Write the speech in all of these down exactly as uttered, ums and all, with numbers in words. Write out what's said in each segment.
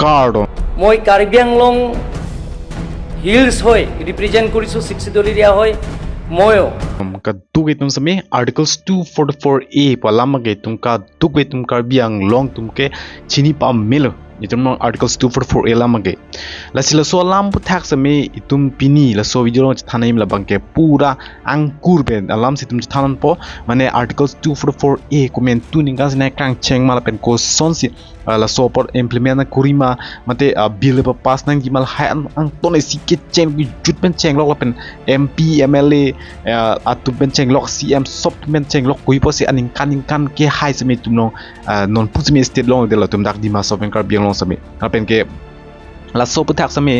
Kardom. মই কাৰ্বি আংলং হিলছ হৈ ৰিপ্ৰেজেণ্ট কৰিছোঁ, ছিক্সিডলি দিয়া হয়। ময়ো Kaduk itum same Articles two forty-four A pu alam abangke itum kaduk itum Karbi Anglong atum ke chini pamelo. Itum non Articles two forty-four A alam abangke. Lasi laso alam aphuthak same itum pini laso video along chethan nangji labangke pura angkur pen alam si itum chethan nangpo. Mane Articles two forty-four A komantu ningkan si nangkrang cheng ma lapen kosonsi, ah, laso apot implement nangkori ma, mate, ah, bill papass nangji ma lahai an angton isi kecheng kejut pen chenglok lapen M P, M L A, ah, atum pen chenglok, C M sob atum pen chenglok, kopi pusi aningkan ningkan kehai same itum long, ah, non pu same state longledetlo itum dak Dima Hasao pen Karbi Anglong same. Lapen ke laso aphuthak same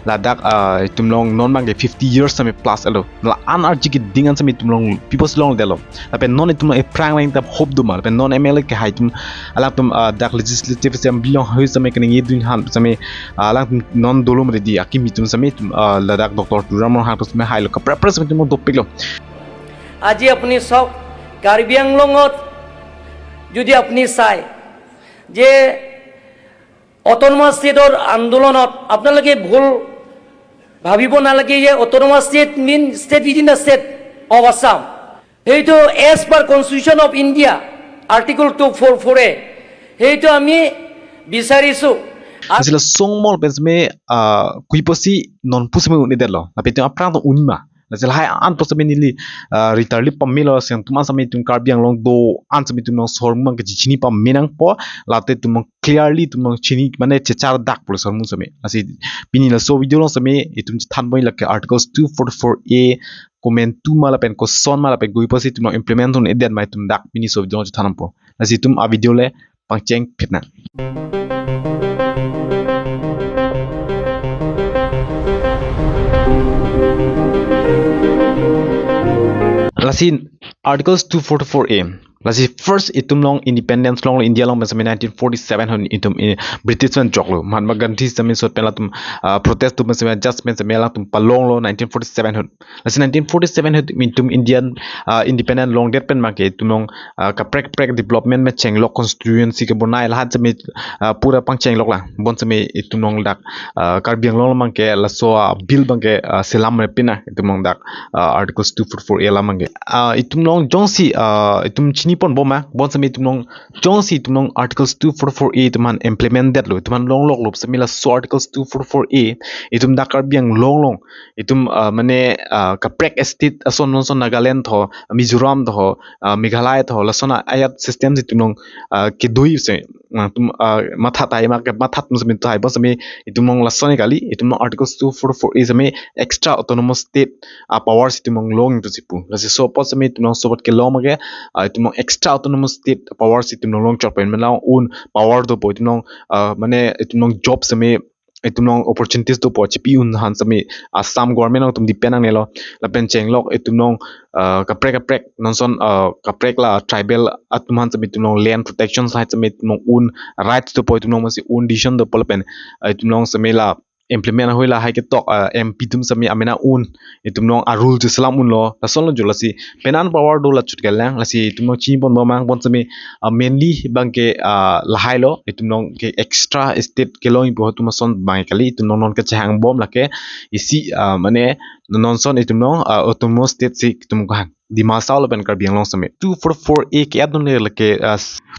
ladak, ah, itum long non abangke fifty years same plus alo. La-an arji keding an same itum long pi pusi longledetlo. Lapen non itum long ephrang lang tap hope do ma. Lapen non M L A kehai atum alangtum, ah, dak Legislative Assembly along hoi same keningje dun han same, ah, alangtum non dolo mredi akimi atum same itum, ah, ladak Doctor Tuliram Ronghang atum same hailo, kaprek kaprek same itum long dopiklo. আজি আপুনি চাওক, কাৰ্বি আংলঙত যদি আপুনি চায় যে অট'নমাছ ষ্টেটৰ আন্দোলনত আপোনালোকে ভুল ভাবিব নালাগে যে autonomous state mean state within the state of Assam. সেইটো as per constitution of India article two four four uh, সেইটো আমি বিচাৰিছোঁ। Lasi la songmol pen same, ah, kopi pusi non pu same un-edetlo. Lapen itum aphrang tong un-e ma. Lasi lahai an pu same neli, ah, ritarli pamelo, seng atum an same itum Karbi Anglong do an same itum long asor mung abangke chini pame nangpo, late itum long clearly itum long chini mane chechar dak pulo asor mung same. Lasi pini laso video along same itum chethan pon lake Articles two forty-four A komantu ma lapen koson ma lapen kopi pusi itum long implement un-edet ma itum dak pini laso video along chethan nangpo. Lasi itum a video le pangcheng phit nang. Lasi Articles two forty-four A. Lasi first itum long independence longlo India along pen same nineteen forty-seven ahut itum, eh, British pen joklo. Mahatma Gandhi same sot pen latum, ah, protest atum pen same just pen same latum palonglo nineteen forty-seven ahut. Lasi nineteen forty-seven ahut itum Indian, ah, independent longdet pen abangke itum long, ah, kaprek kaprek development pen chenglok, constituency kebonai lahat same, ah, pura pangchenglok lang. Bon same itum long dak, ah, Karbi Anglong abangke laso, ah, bill abangke, ah, selamre pina itum long dak, ah, Articles two forty-four A alam abangke. Ah, itum long jongsi, ah, itum chini pon bom ma, bon same itum long jongsi itum long Articles two forty-four A itum an implement detlo, itum an longloklo same laso Articles two forty-four A itum dak Karbi Anglong along itum, ah, mane, ah, kaprek state ason non ason Nagaland ho, Mizoram ho, ah, Meghalaya ho, lason ajat system si itum long, ah, kedui se, ah, itum, ah, matha tahai ma, matha atum same tahai bon same itum long lason kali, itum long Articles two forty-four A same extra autonomous state, ah, powers itum long long itum si pu. Lasi laso apot same itum long laso apot kelong abangke, ah, itum long extra autonomous state powers itum long longchok pen mane la-an power dopo itum long, ah, mane itum long job same itum long opportunities dopo chipi un han same Assam government along itum depend nangnelo. Lapen chenglok itum long, ah, kaprek kaprek non ason, ah, kaprek la tribal atum han same itum long land protection side same itum long un rights dopo itum long masi un decision dopo lapen, ah, itum long same la implement ahoi lahai ketok, ah, M P atum same amena un itum long a-rule cheselam unlo, lason lo jo. Lasi penan power do la chot kelang, lasi itum long chini pon bom ma, bon same, ah, mainly abangke, ah, lahailo, itum long ke extra state kelongji pu atum ason abang kali, itum long non kachehang bom lake isi, ah, mane non ason itum long, ah, autonomous state si itum kehang. Dima Hasao lapen Karbi Anglong same. Two forty-four A ke-et dunle lake, ah,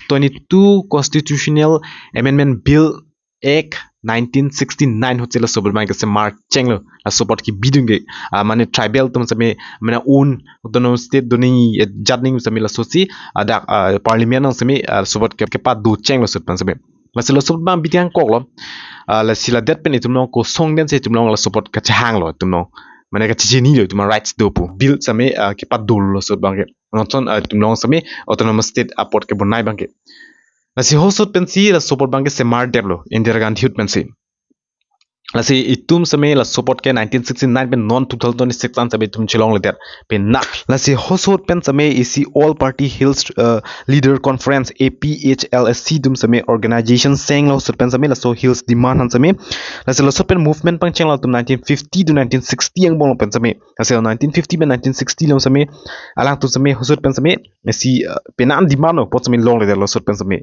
twenty-two Constitutional Amendment Bill Act nineteen sixty-nine ahut si laso apot abangke semar chenglo. Laso apot kebi dunde, ah, mane tribal atum same, mane un autonomous state do nangji, eh, jat nangji same laso si, ah, dak, ah, parliament along same, ah, laso apot ke, kepado chenglo laso apot same. Lasi laso apot abang bidi angkoklo. Ah, lasi ladet pen itum long kosong den si itum long laso apot kachehanglo itum long. Mane kachechinilo itum long rights do pu. Bill same, ah, kepadolo laso apot abangke. Non ason, ah, itum long same autonomous state apot kebonai abangke. Lasi ahut pensi laso apot abangke semardetlo Indira Gandhi ahut pensi. Lasi itum same laso apot ke nineteen sixty-nine pen non two thousand twenty-six an same itum chelongledet. Pen na lasi ahut pen same isi All Party Hills, uh, Leader Conference, A P H L S C atum same organization senglo ahut pen same laso hills demand han same. Lasi laso pen movement pangchenglo atum nineteen fifty to nineteen sixty angbong pen same. Lasi nineteen fifty pen nineteen sixty along same alangtum same ahut pen same si, uh, penan demand apot same longledetlo ahut pen same.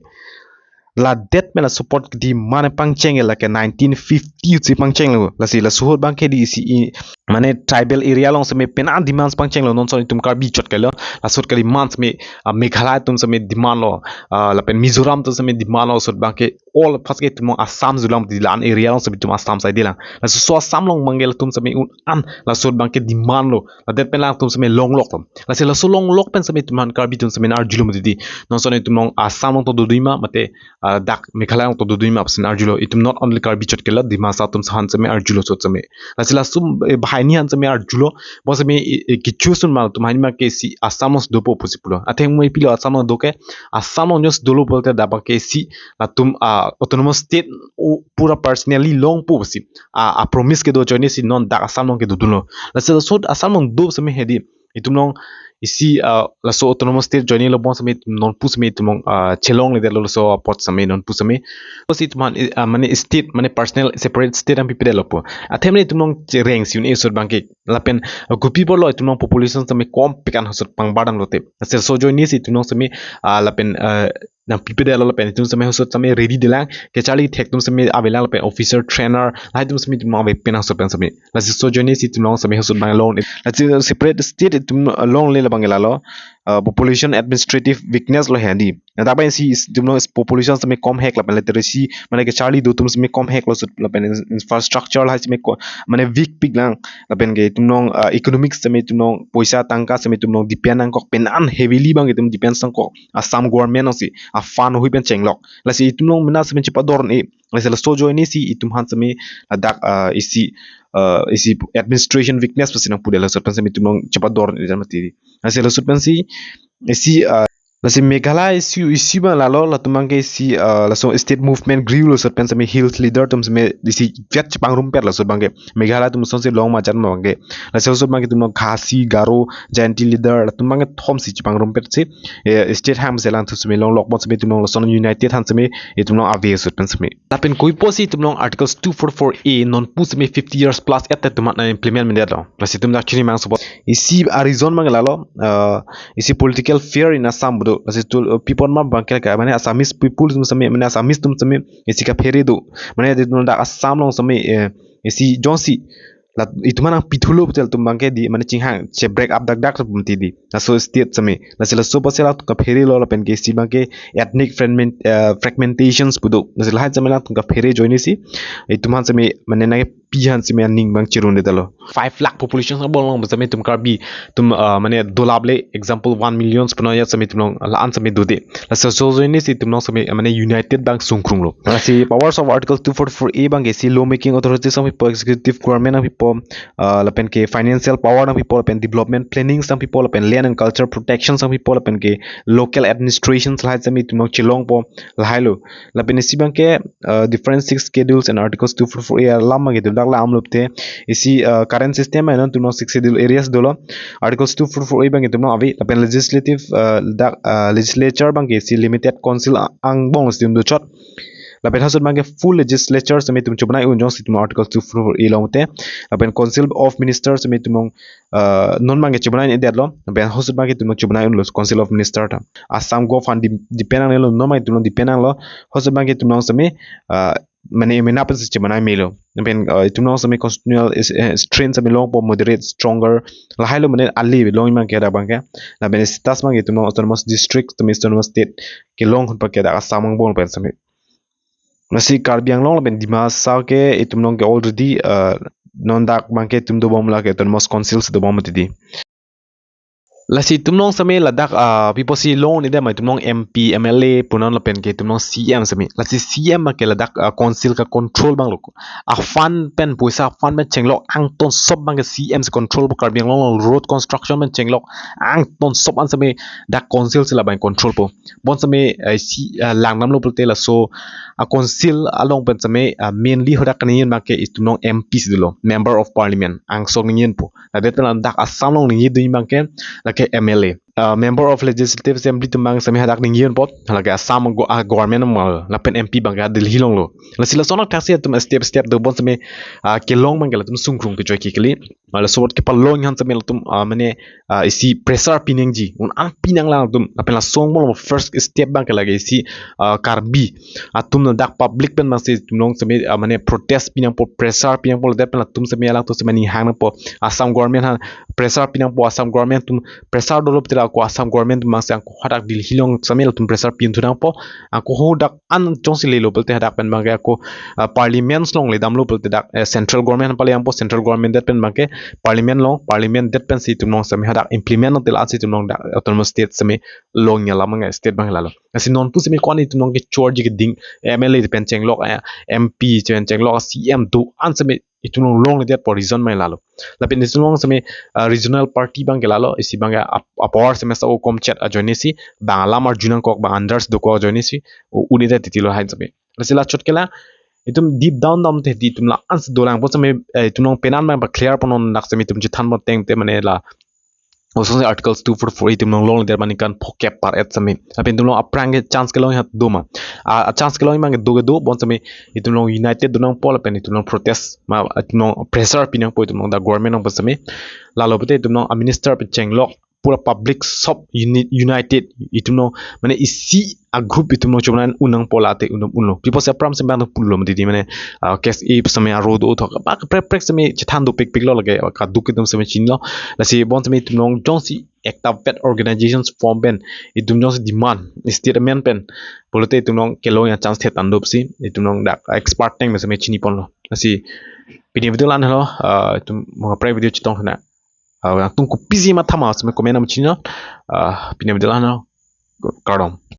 ladet pen laso apot demand pangcheng lake nineteen fifty si pangchenglo. Lasi laso ahut abangke di isi i, mane tribal area along seme penang demands pangchenglo, non son itum Karbi chot kali, laso ahut ke demand seme, ah, Meghalaya atum seme demand lo, ah, lapen Mizoram atum seme demand lo, laso ahut abangke all first ke itum along Assam julang di, la-an area along seme itum Assam side lang. Laso so Assam along abangke latum seme un-an laso ahut abangke demand lo. Ladet pen latum seme longlok tam. Lasi laso longlok pen seme itum aphan Karbi atum seme arjulo mati di. Non son itum along Assam along to dodoi ma mate, ah, dak Meghalaya along to dodoi ma pusi arjulo. Itum not only Karbi chot kali, Dimasa atum aphan seme arjulo, laso ahut seme. Lasi laso, eh, banghini aphan seme arjulo. Bon seme, eh, eh, kecho ason ma latum banghini abangke isi Assam along dopo pusi pulo. Athe mo ipilo Assam along do ke, Assam along just dolo pulote dak abangke isi latum, ah, autonomous state o pura personally longpo pusi, ah, ah, promise kedo ajoine si non dak Assam along ke dodunlo. Lasi laso ahut Assam along do seme hedi itum along isi, ah, laso autonomous state ajoine lo, bon seme itum nonpu seme itum along, ah, chelongledetlo laso apot seme nonpu seme. Pusi itum aphan, ah, mane state, mane personal separate state nangpipedetlo pu. Athe mane itum along chereng si un-e laso ahut abangke. Lapen, ah, kopi apotlo itum along population seme kom pekan laso ahut pangbar damlote. Lasi laso ajoine si itum along seme, ah, lapen, ah, nangpipedetlo lapen itum seme laso ahut seme ready detlang, kacharli thek atum seme avelang lapen officer trainer lahai atum seme itum along avepin laso ahut pen seme. Lasi laso ajoine si itum along seme laso ahut abang long. Lasi separate state itum along longle abangke lalo, ah, population administrative weakness lo hedi. Ladak abang si is-, itum along is population seme komhek lapen literacy, mane kacharli do atum seme komheklo laso ahut lapen in-, infrastructure lahai seme ko-, mane weak pik lang lapen ke itum along, ah, economics seme itum along poisa tangka seme itum along depend nangkok, penang heavily abang itum depend nangkok Assam government along si, ah, fund ahui pen chenglok. Lasi itum along mena seme chepador un-e. Lasi laso ajoine si itum aphan seme ladak, ah, isi, ah, isi administration weakness pusi nangpudetlo, laso ahut pen seme itum along chepador un-e mati di. Lasi laso ahut pen si isi, ah, lasi Meghalaya isi, isi abang lalo, latum abangke isi, ah, laso state movement griu, laso ahut pen seme hills leader atum seme isi vet chepangrumpet laso ahut abangke. Meghalaya atum ason si long ma jan ma abangke. Lasi laso ahut abangke itum along Khasi, Garo, Jaintia leader, latum abangke thom si chepangrumpet si, eh, state hang si alangtum seme longlok, bon seme itum along lason united aphan seme itum along ave laso ahut pen seme. Lapen kopi apotsi itum along Articles two four four A nonpu seme fifty years plus et atum aphan nang implement mindetlo. Lasi itum dak chini mang support. Isi a reason abang lalo, ah, isi political fear in Assam pu do. Lasi tul, uh, people ma abangke ka, mane Assamese people atum seme, mane Assamese atum seme isi kaphere do. Mane di itum dak Assam along seme, eh, isi jongsi la itum aphan nangpithulo pulote latum abangke di, mane chinghang che break up dak dak pu mati di. Laso state seme. Lasi laso apotsi latum kapherelo lapen ke isi abangke ethnic fragment, eh, fragmentations pu do. Lasi lahai seme latum kaphere ajoine si itum aphan seme, mane nangpi aphan seme aning abang cherundetlo. Five lakh population abang along seme itum Karbi atum, ah, mane dolaple, example one million pu non ajat seme itum along la-an seme dode. Lasi laso ajoine si itum along seme, mane united abang sungkrunglo. Lasi powers of Article two four four A abangke isi law making authorities nangpipo, executive government nangpipo, ah, lapen ke financial power nangpipo, lapen development planning nangpipo, lapen land and culture protection nangpipo, lapen ke local administrations lahai seme itum along chelongpo, lahailo. Lapen isi abangke, uh, different six schedules and Articles two four four A alam abangke itum dak la amlopte. Isi, uh, current system abang non itum along six schedule areas dolo. Articles two four four A abangke itum along ave. Lapen legislative, uh, dak, uh, legislature abangke isi limited council a-, angbong si itum dochot. Lapen laso ahut abangke full legislature seme itum chobonai un jongsi itum Article two four four A longte. Lapen Council of Ministers seme itum along, uh, non abangke chobonai un-edetlo. Lapen laso ahut abangke itum along chobonai unlo Council of Minister ta. Assam Gov aphan di-, depend nangnelo, non abang itum along depend nanglo. Laso ahut abangke itum along seme, ah, mane emena pensi chobonai melo. Lapen, ah, itum along seme constitutional is, eh, strength seme longpo, moderate, stronger. Lahailo mane ali long abangke dak abangke. Lapen status abangke itum along autonomous district, seme autonomous state kelong ahut abangke dak Assam angbong pen seme. Lasi Karbi Anglong lapen Dimasa ke itum along ke already, ah, non dak abangke itum dobom lake autonomous councils dobom mati di. Lasi itum along seme ladak, ah, people si long ni dema itum along M P, M L A, punon lapen ke itum along C M seme. Lasi C M ke ladak, ah, council ka control abang lo. A fund pen, poisa fund pen chenglok angtonsop abangke C M si control po. Karbi Anglong along road construction pen chenglok angtonsop an seme dak council si labang control po. Bon seme, eh, si, ah, langdamlo pulote laso a council along pen seme, ah, mainly hadak kaningje abangke itum along M P si dolo, Member of Parliament, angsong ningjepo. Ladet pen ladak Assam along ningje dun abangke lake M L A. uh, Member of Legislative Assembly atum abang seme hadak ningje-un apot, halake Assam go-, ah, government amal, lapen M P abang ke Delhi along lo. Lasi lason athak si atum step step dobom seme, ah, kelong abang ke latum sungkrung kejoi ke kali. Ah, laso apot kepalong aphan seme latum, ah, mane, ah, isi pressure pinangji, un-an pinanglang atum. Lapen lason abang first step abang ke lake isi, ah, Karbi atum ladak public pen abang si itum along seme, ah, mane protest pinangpo, pressure pinangpo, ladak pen latum seme alangtum seme ning hang nangpo, Assam government aphan pressure pinangpo, Assam government atum pressure dolo pulote ako Assam government atum abang si ako hadak Delhi along seme latum pressure pin thu nangpo, ako hadak an jongsi lelo pulote hadak pen abang ke ako, ah, parliament along ledamlo pulote dak, eh, central government palangpo, central government det pen abang ke parliament along, parliament det pen si itum along seme hadak implement nangji, la si itum along dak autonomous state seme longji alam abang ke state abang ke lalo. Lasi non pu seme ko-an itum along kechorji keding M L A pen chenglok, eh, M P pen chenglok, C M do-an seme itum along longledetpo reason abang ke lalo. Lapen itum along seme, ah, regional party abang ke lalo, isi abang ke ap-, a-power seme sa-o komchet ajoine si, bang alam arju nangkok, bang andars dokok ajoine si, u-, un-edet titi lo hai seme. Lasi la chot ke la, itum deep down down te di itum la-an si dolang apot seme, eh, itum along penan abang pa clear pon non dak seme itum chethan pon ateng te mane la, oso si Articles two four four itum along longledet ma ningkan phokep par-et seme. Lapen itum along aphrang ke chance kelong hat doma. A, a chance kelong abang ke do ke dobom seme itum along united do nangpo lapen itum along protest ma itum along pressure pinangpo itum along dak government along pen seme. Lalo pulote itum along a minister pen chenglok pura public sob uni-, united itum along mane isi a group itum along chuman un nangpo late un, unlo. Pi apotsi apram seme abang pulo mati di mane, ah, case e seme aro do thok. Bak prek prek seme chethan dopikpik lo lake kaduk itum seme chinilo. Lasi bom seme itum along jongsi ekta vet organizations form pen itum jongsi demand statement pen pulote itum along kelong a chance thetang dopsi itum along dak expert ateng seme chini ponlo. Lasi pini video la-an lo, ah, itum mo prek video chetong hena. Ah, nangtum kopisi matha ma seme comment nang chinilo. Ah, pini video la-an lo. Kardom.